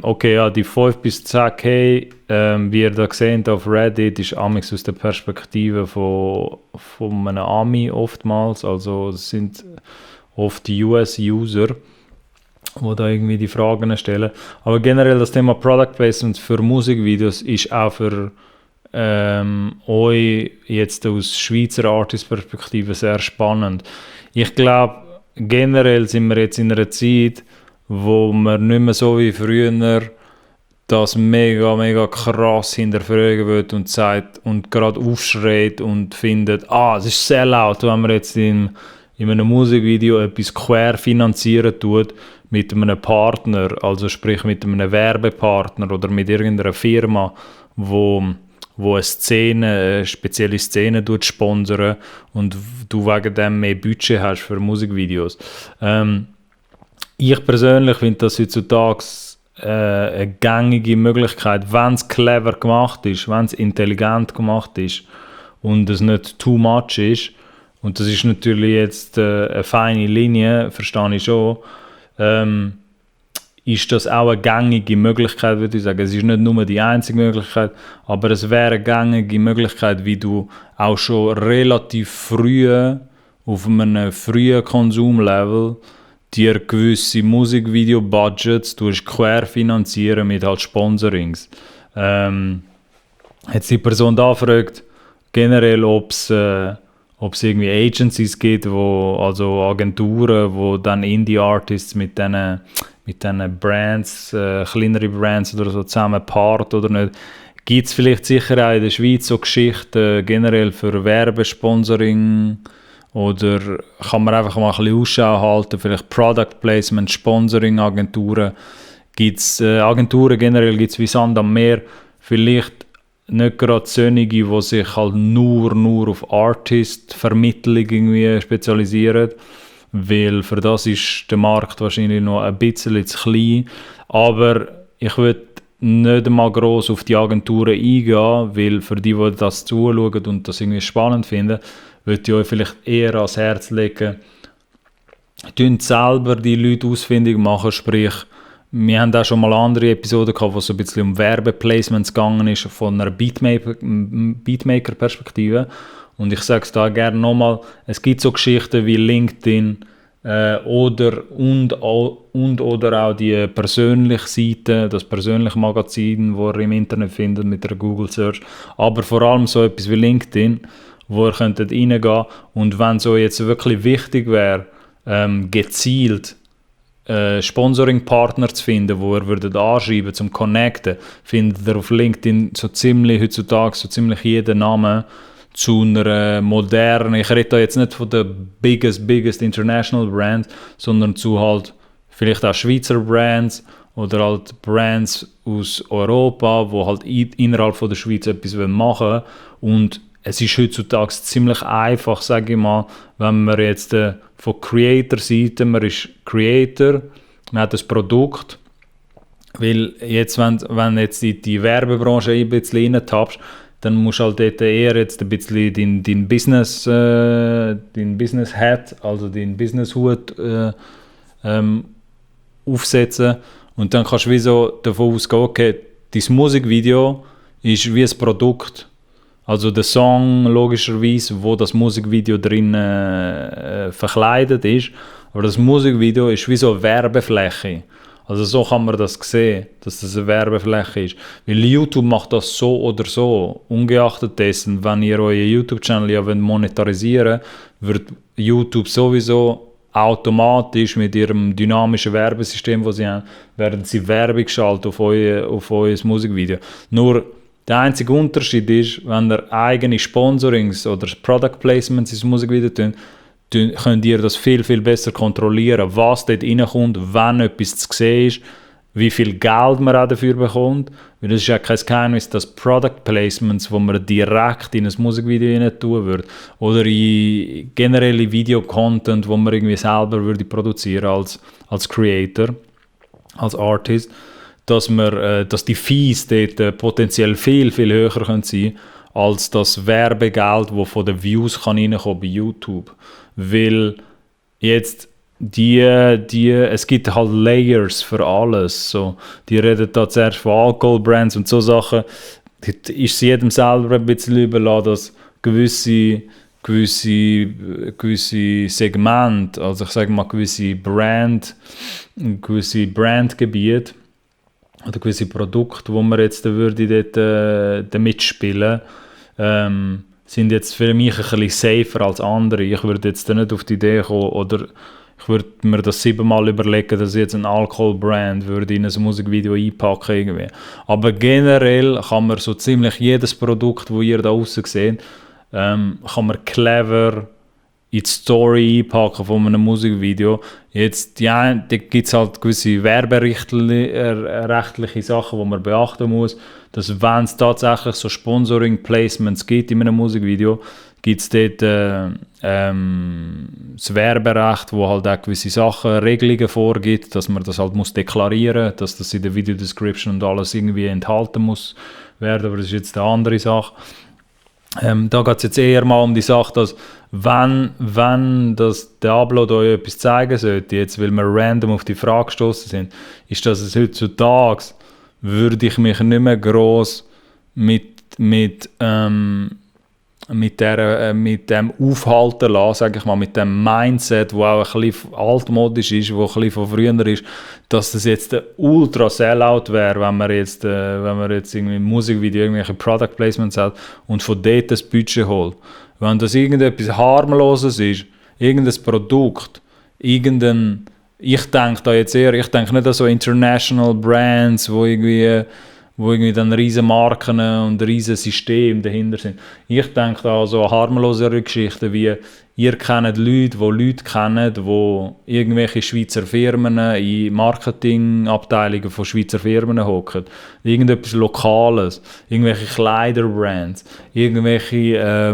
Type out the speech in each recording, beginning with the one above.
Okay, ja, die 5 bis 10K, wie ihr da seht auf Reddit, ist amigs aus der Perspektive von einem Ami oftmals. Also das sind oft die US-User, die da irgendwie die Fragen stellen. Aber generell das Thema Product Placement für Musikvideos ist auch für euch jetzt aus Schweizer Artist-Perspektive sehr spannend. Ich glaube, generell sind wir jetzt in einer Zeit, wo man nicht mehr so wie früher das mega, mega krass hinterfragen wird und sagt und gerade aufschreit und findet, es ist sehr laut, wenn man jetzt in einem Musikvideo etwas quer finanzieren tut mit einem Partner, also sprich mit einem Werbepartner oder mit irgendeiner Firma, wo eine spezielle Szene sponsern und du wegen dem mehr Budget hast für Musikvideos. Ich persönlich finde das heutzutage eine gängige Möglichkeit, wenn es clever gemacht ist, wenn es intelligent gemacht ist und es nicht too much ist. Und das ist natürlich jetzt eine feine Linie, verstehe ich schon. Ist das auch eine gängige Möglichkeit, würde ich sagen. Es ist nicht nur die einzige Möglichkeit, aber es wäre eine gängige Möglichkeit, wie du auch schon relativ früh auf einem frühen Konsumlevel dir gewisse Musikvideo-Budgets querfinanzieren mit halt Sponsorings. Jetzt die Person da fragt generell, ob es irgendwie Agencies gibt, also Agenturen, wo dann Indie-Artists mit diesen Brands, kleinere Brands oder so zusammen paart oder nicht. Gibt es vielleicht sicher auch in der Schweiz so Geschichten generell für Werbesponsoring oder kann man einfach mal ein bisschen Ausschau halten, vielleicht Product Placement, Sponsoring Agenturen. Gibt's Agenturen generell gibt's wie Sand am Meer, vielleicht nicht gerade solche, die sich halt nur auf Artist-Vermittlung irgendwie spezialisieren, weil für das ist der Markt wahrscheinlich noch ein bisschen zu klein. Aber ich würde nicht einmal gross auf die Agenturen eingehen, weil für die das zuschauen und das irgendwie spannend finden, würde ich euch vielleicht eher ans Herz legen, selber die Leute ausfindig machen, sprich, wir haben auch schon mal andere Episoden gehabt, wo es so ein bisschen um Werbeplacements gegangen ist, von einer Beatmaker-Perspektive. Und ich sage es da gerne nochmal, es gibt so Geschichten wie LinkedIn oder auch die persönliche Seite, das persönliche Magazin, das ihr im Internet findet mit der Google Search, aber vor allem so etwas wie LinkedIn, wo ihr könntet reingehen und wenn so jetzt wirklich wichtig wäre, gezielt Sponsoring-Partner zu finden, wo ihr würdet anschreiben zum Connecten, findet ihr auf LinkedIn heutzutage so ziemlich jeden Namen zu einer modernen, ich rede da jetzt nicht von der biggest international Brand, sondern zu halt vielleicht auch Schweizer Brands oder halt Brands aus Europa, wo halt innerhalb von der Schweiz etwas machen wollen. Und es ist heutzutage ziemlich einfach, sage ich mal, wenn man jetzt von Creator-Seite, man ist Creator, man hat das Produkt, weil jetzt, wenn jetzt die Werbebranche ein bisschen reintappst, dann musst du halt dort eher jetzt ein bisschen dein Business Hat, also deinen Business Hut aufsetzen und dann kannst du wie so davon ausgehen, okay, dein Musikvideo ist wie ein Produkt. Also der Song logischerweise, wo das Musikvideo drin verkleidet ist, aber das Musikvideo ist wie so eine Werbefläche. Also so kann man das sehen, dass das eine Werbefläche ist. Weil YouTube macht das so oder so. Ungeachtet dessen, wenn ihr euren YouTube-Channel ja monetarisieren wollt, wird YouTube sowieso automatisch mit ihrem dynamischen Werbesystem, das sie haben, werden sie Werbung schalten auf euer Musikvideo. Nur der einzige Unterschied ist, wenn ihr eigene Sponsorings oder Product Placements ins Musikvideo tun, könnt ihr das viel, viel besser kontrollieren, was dort reinkommt, wenn etwas zu sehen ist, wie viel Geld man auch dafür bekommt. Weil das ist ja kein Geheimnis, dass Product Placements, die man direkt in ein Musikvideo rein tun würde, oder in generelle Video-Content, wo man irgendwie selber würde produzieren als Creator, als Artist, dass die Fees dort potenziell viel, viel höher sein können, als das Werbegeld, das von den Views reinkommen bei YouTube. Weil jetzt es gibt halt Layers für alles. So, die reden da zuerst von Alkoholbrands und so Sachen. Dort ist es jedem selber ein bisschen überlassen, dass gewisse Segmente, also ich sage mal gewisse Brandgebiete oder gewisse Produkte, wo man jetzt würde dort mitspielen, sind jetzt für mich ein bisschen safer als andere. Ich würde jetzt nicht auf die Idee kommen, oder ich würde mir das 7-mal überlegen, dass ich jetzt ein Alkoholbrand würde in ein Musikvideo einpacken irgendwie. Aber generell kann man so ziemlich jedes Produkt, das ihr da draussen seht, kann man clever in die Story einpacken von einem Musikvideo. Jetzt, ja, da gibt es halt gewisse werberechtliche Sachen, die man beachten muss, dass wenn es tatsächlich so Sponsoring-Placements gibt in einem Musikvideo, gibt es dort das Werberecht, wo halt auch gewisse Sachen, Regelungen vorgibt, dass man das halt muss deklarieren, dass das in der Video-Description und alles irgendwie enthalten muss werden, aber das ist jetzt eine andere Sache. Da geht es jetzt eher mal um die Sache, dass wenn der Upload euch etwas zeigen sollte, jetzt weil wir random auf die Frage gestoßen sind, ist, dass es heutzutage würde ich mich nicht mehr gross mit dem aufhalten lassen, sage ich mal, mit dem Mindset, wo auch ein bisschen altmodisch ist, wo ein bisschen von früher ist, dass das jetzt ein Ultra-Sellout wäre, wenn man jetzt irgendwie ein Musikvideo, irgendwelche Product Placements hat und von dort das Budget holt. Wenn das irgendetwas Harmloses ist, irgendein Produkt, ich denke nicht an so International Brands, wo irgendwie dann riesen Marken und riesen Systeme dahinter sind. Ich denke da an so harmlosere Geschichten wie, ihr kennt Leute kennen, die irgendwelche Schweizer Firmen in Marketingabteilungen von Schweizer Firmen hocken. Irgendetwas Lokales, irgendwelche Kleiderbrands, irgendwelche,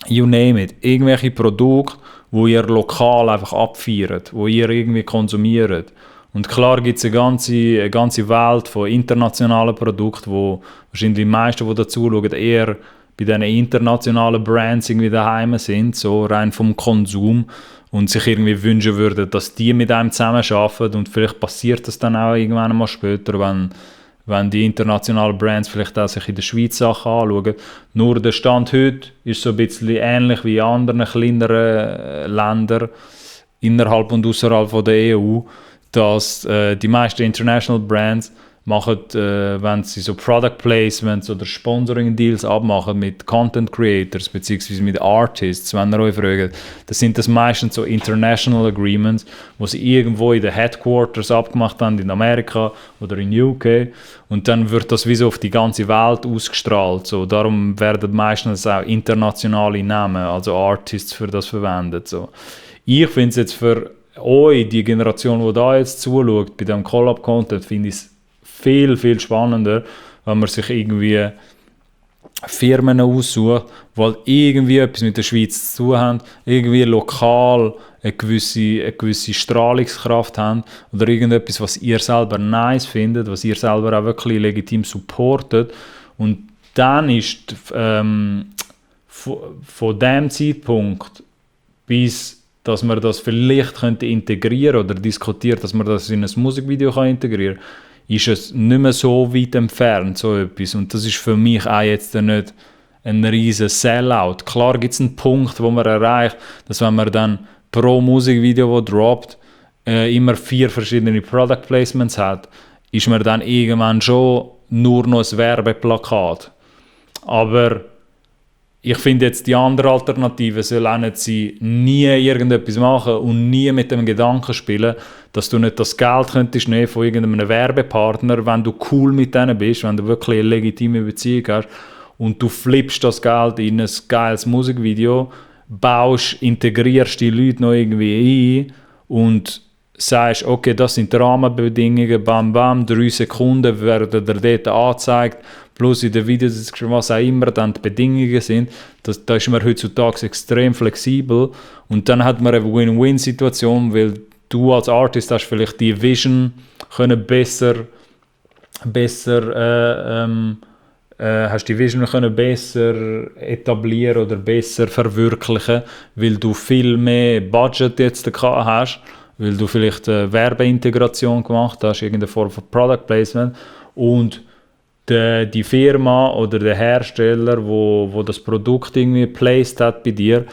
you name it, irgendwelche Produkte, wo ihr lokal einfach abfeiert, wo ihr irgendwie konsumiert. Und klar gibt es eine ganze Welt von internationalen Produkten, wo wahrscheinlich die meisten, die dazu schauen, eher bei diesen internationalen Brands irgendwie daheim sind, so rein vom Konsum, und sich irgendwie wünschen würden, dass die mit einem zusammenarbeiten, und vielleicht passiert das dann auch irgendwann mal später, wenn die internationalen Brands vielleicht auch sich in der Schweiz Sachen anschauen. Nur der Stand heute ist so ein bisschen ähnlich wie in anderen kleineren Ländern innerhalb und außerhalb von der EU, dass die meisten International Brands machen, wenn sie so Product Placements oder Sponsoring Deals abmachen mit Content Creators bzw. mit Artists, wenn ihr euch fragt, das sind das meistens so International Agreements, wo sie irgendwo in den Headquarters abgemacht haben in Amerika oder in UK, und dann wird das wie so auf die ganze Welt ausgestrahlt. So, darum werden meistens auch internationale Namen, also Artists, für das verwendet. So. Ich finde es jetzt für euch, die Generation, die da jetzt zuschaut, bei diesem Collab-Content, finde ich es viel, viel spannender, wenn man sich irgendwie Firmen aussucht, die halt irgendwie etwas mit der Schweiz zu tun haben, irgendwie lokal eine gewisse Strahlungskraft haben oder irgendetwas, was ihr selber nice findet, was ihr selber auch wirklich legitim supportet. Und dann ist von dem Zeitpunkt bis dass man das vielleicht könnte integrieren oder diskutiert, dass man das in ein Musikvideo integrieren kann, ist es nicht mehr so weit entfernt, so etwas. Und das ist für mich auch jetzt nicht ein riesen Sellout. Klar gibt es einen Punkt, wo man erreicht, dass wenn man dann pro Musikvideo, das droppt, immer 4 verschiedene Product Placements hat, ist man dann irgendwann schon nur noch ein Werbeplakat. Aber ich finde jetzt, die andere Alternative soll auch nicht sein, nie irgendetwas machen und nie mit dem Gedanken spielen, dass du nicht das Geld könntest nehmen von irgendeinem Werbepartner, wenn du cool mit denen bist, wenn du wirklich eine legitime Beziehung hast und du flippst das Geld in ein geiles Musikvideo, integrierst die Leute noch irgendwie ein und sagst, okay, das sind die Rahmenbedingungen, bam, bam, 3 Sekunden werden dir dort angezeigt, plus in der Videodescription, was auch immer dann die Bedingungen sind, da ist man heutzutage extrem flexibel, und dann hat man eine Win-Win-Situation, weil du als Artist hast vielleicht die Vision können besser hast die Vision können besser etablieren oder besser verwirklichen, weil du viel mehr Budget jetzt gehabt hast, weil du vielleicht Werbeintegration gemacht hast, irgendeine Form von Product Placement und die Firma oder der Hersteller, wo das Produkt irgendwie placed hat bei dir,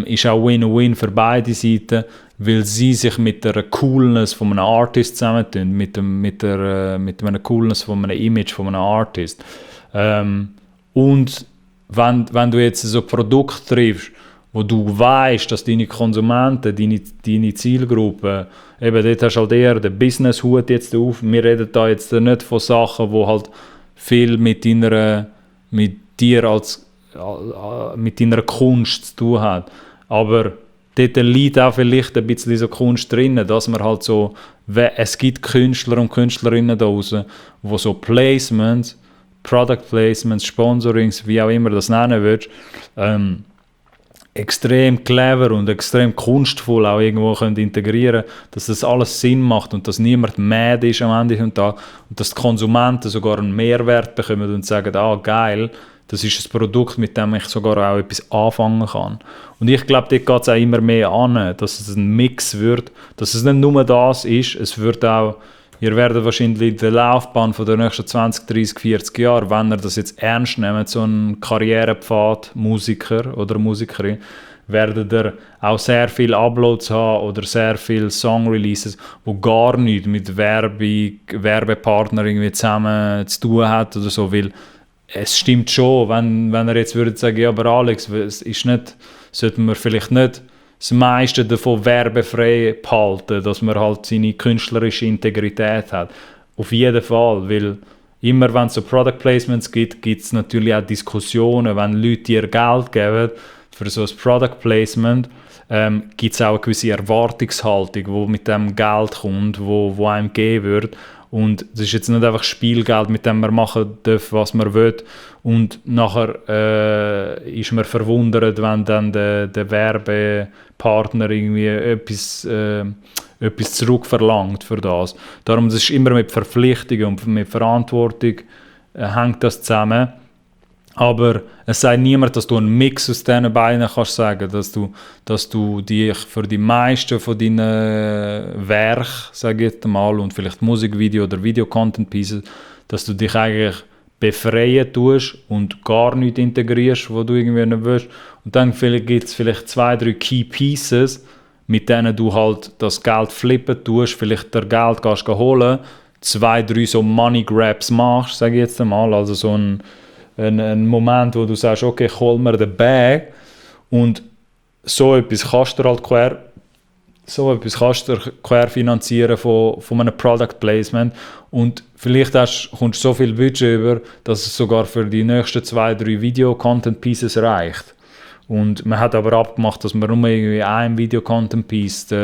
ist auch Win-Win für beide Seiten, weil sie sich mit der Coolness von einem Artist zusammentun, mit einer Coolness von einem Image von einem Artist. Und wenn du jetzt so ein Produkt triffst, wo du weißt, dass deine Konsumenten, deine Zielgruppe, eben dort hast du halt eher den Business-Hut jetzt auf. Wir reden da jetzt nicht von Sachen, die halt viel mit deiner Kunst zu tun hat. Aber dort liegt auch vielleicht ein bisschen so Kunst drin, dass man halt so, es gibt Künstler und Künstlerinnen da draußen, die so Placements, Product Placements, Sponsorings, wie auch immer das nennen willst, extrem clever und extrem kunstvoll auch irgendwo können integrieren, dass das alles Sinn macht und dass niemand mad ist am Ende des Tages und dass die Konsumenten sogar einen Mehrwert bekommen und sagen, geil, das ist ein Produkt, mit dem ich sogar auch etwas anfangen kann. Und ich glaube, dort geht es auch immer mehr an, dass es ein Mix wird, dass es nicht nur das ist, es wird auch, ihr werdet wahrscheinlich in der Laufbahn von der nächsten 20, 30, 40 Jahre, wenn ihr das jetzt ernst nehmt, so ein Karrierepfad Musiker oder Musikerin, werdet ihr auch sehr viele Uploads haben oder sehr viele Song-Releases, die gar nichts mit Werbepartner irgendwie zusammen zu tun hat oder so, weil es stimmt schon, wenn er jetzt würde sagen, ja, aber Alex, es ist nicht, sollten wir vielleicht nicht das meiste davon werbefrei behalten, dass man halt seine künstlerische Integrität hat. Auf jeden Fall, weil immer wenn es so Product Placements gibt, gibt es natürlich auch Diskussionen, wenn Leute dir Geld geben für so ein Product Placement, gibt es auch eine gewisse Erwartungshaltung, die mit dem Geld kommt, wo einem gegeben wird. Und das ist jetzt nicht einfach Spielgeld, mit dem man machen darf, was man will. Und nachher ist man verwundert, wenn dann der Werbepartner irgendwie etwas zurückverlangt für das. Darum, das ist immer mit Verpflichtungen und mit Verantwortung hängt das zusammen. Aber es sagt niemand, dass du einen Mix aus diesen beiden kannst sagen, dass du dich für die meisten von deinen Werken, sage ich jetzt mal, und vielleicht Musikvideo oder Video-Content-Pieces, dass du dich eigentlich befreien tust und gar nichts integrierst, was du irgendwie nicht willst. Und dann gibt es vielleicht 2, 3 Key Pieces, mit denen du halt das Geld flippen tust, vielleicht der Geld gehst holen, 2, 3 so Money Grabs machst, sage ich jetzt mal, also so ein Moment, wo du sagst, okay, ich hol mir den Bag und so etwas kannst du halt querfinanzieren von einem Product Placement und vielleicht kommst du so viel Budget über, dass es sogar für die nächsten 2, 3 Video-Content-Pieces reicht. Und man hat aber abgemacht, dass man nur irgendwie ein Video-Content-Piece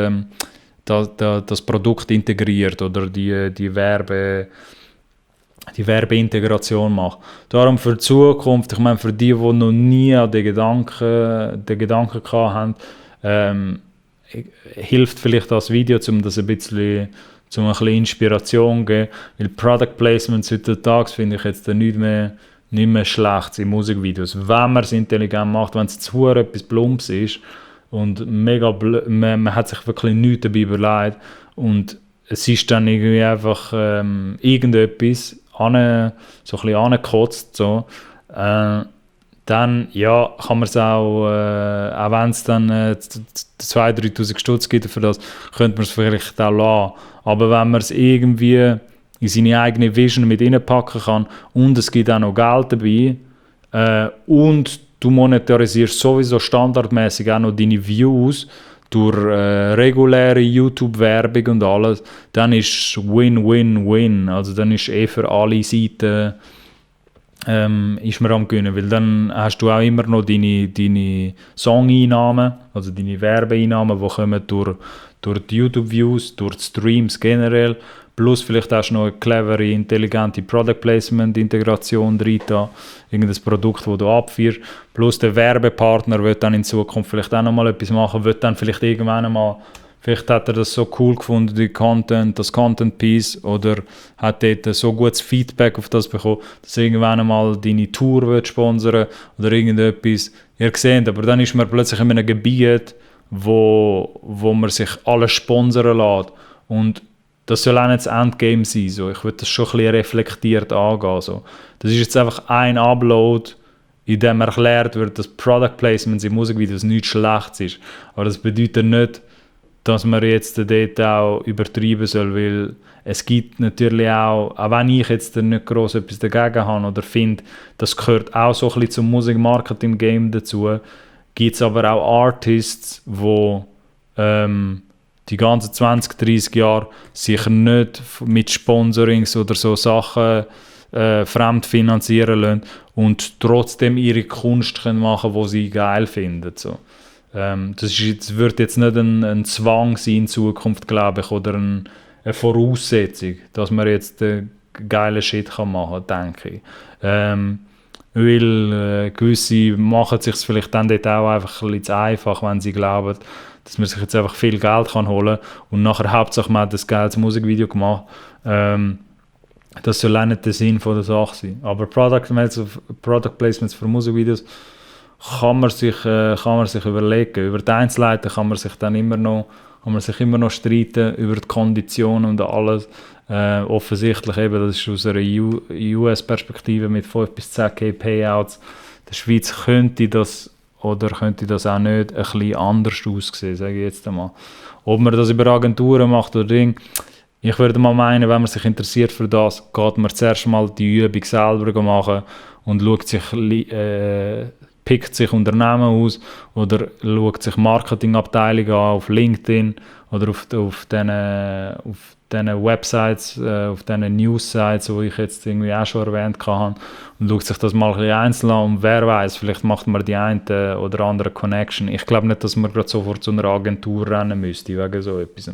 das Produkt integriert oder die Werbeintegration macht. Darum für die Zukunft, ich meine, für die noch nie an den Gedanken gehabt haben, hilft vielleicht das Video, um das ein bisschen Inspiration zu geben. Weil Product Placements heutzutage finde ich jetzt nicht mehr schlecht in Musikvideos. Wenn man es intelligent macht, wenn es zu etwas Plumps ist und man hat sich wirklich nichts dabei überlegt und es ist dann irgendwie einfach irgendetwas so ein bisschen angekotzt, so. Dann ja, kann man es auch wenn es dann 2'000, 3'000 Stutz gibt für das, könnte man es vielleicht auch lassen. Aber wenn man es irgendwie in seine eigene Vision mit reinpacken kann und es gibt auch noch Geld dabei und du monetarisierst sowieso standardmäßig auch noch deine Views durch reguläre YouTube-Werbung und alles, dann ist Win-Win-Win. Also dann ist für alle Seiten ist man am Gewinnen, weil dann hast du auch immer noch deine Song-Einnahmen, also deine Werbeeinnahmen, die kommen durch die YouTube-Views, durch die Streams generell, plus vielleicht hast du noch eine clevere, intelligente Product-Placement-Integration drin, irgendein Produkt, das du abführst, plus der Werbepartner wird dann in Zukunft vielleicht auch noch mal etwas machen, wird dann vielleicht irgendwann mal Vielleicht hat er das so cool gefunden, das Content-Piece, oder hat dort so gutes Feedback auf das bekommen, dass er irgendwann einmal deine Tour wird sponsern oder irgendetwas. Ihr seht, aber dann ist man plötzlich in einem Gebiet, wo man sich alles sponsern lässt. Und das soll auch nicht das Endgame sein. So. Ich würde das schon ein bisschen reflektiert angehen. So. Das ist jetzt einfach ein Upload, in dem erklärt wird, dass Product Placements in Musikvideos nichts Schlechtes ist. Aber das bedeutet nicht, dass man jetzt dort auch übertreiben soll, weil es gibt natürlich auch wenn ich jetzt nicht gross etwas dagegen habe oder finde, das gehört auch so ein bisschen zum Musikmarketing-Game dazu, gibt es aber auch Artists, die die ganzen 20, 30 Jahre sich nicht mit Sponsorings oder so Sachen fremd finanzieren lassen und trotzdem ihre Kunst können machen, die sie geil finden. So. Das wird jetzt nicht ein Zwang sein in Zukunft, glaube ich, oder eine Voraussetzung, dass man jetzt geile Shit machen kann, denke ich. Weil gewisse machen sich vielleicht dann dort auch einfach ein bisschen zu einfach, wenn sie glauben, dass man sich jetzt einfach viel Geld kann holen kann und nachher hauptsächlich man hat das geiles Musikvideo gemacht. Das soll auch nicht der Sinn von der Sache sein. Aber Product Placements für Musikvideos kann man sich überlegen. Über die Einzelheiten kann man sich immer noch streiten, über die Konditionen und alles. Offensichtlich eben, das ist aus einer US-Perspektive mit 5 bis 10k Payouts. In der Schweiz könnte das auch nicht ein bisschen anders aussehen, sage ich jetzt einmal. Ob man das über Agenturen macht oder Ding, ich würde mal meinen, wenn man sich interessiert für das, geht man zuerst mal die Übung selber machen und pickt sich Unternehmen aus oder schaut sich Marketingabteilungen an auf LinkedIn oder auf diesen Websites, auf diesen News-Sites, die ich jetzt irgendwie auch schon erwähnt habe, und schaut sich das mal ein bisschen einzeln an und wer weiß, vielleicht macht man die eine oder andere Connection. Ich glaube nicht, dass man gerade sofort zu einer Agentur rennen müsste wegen so etwas.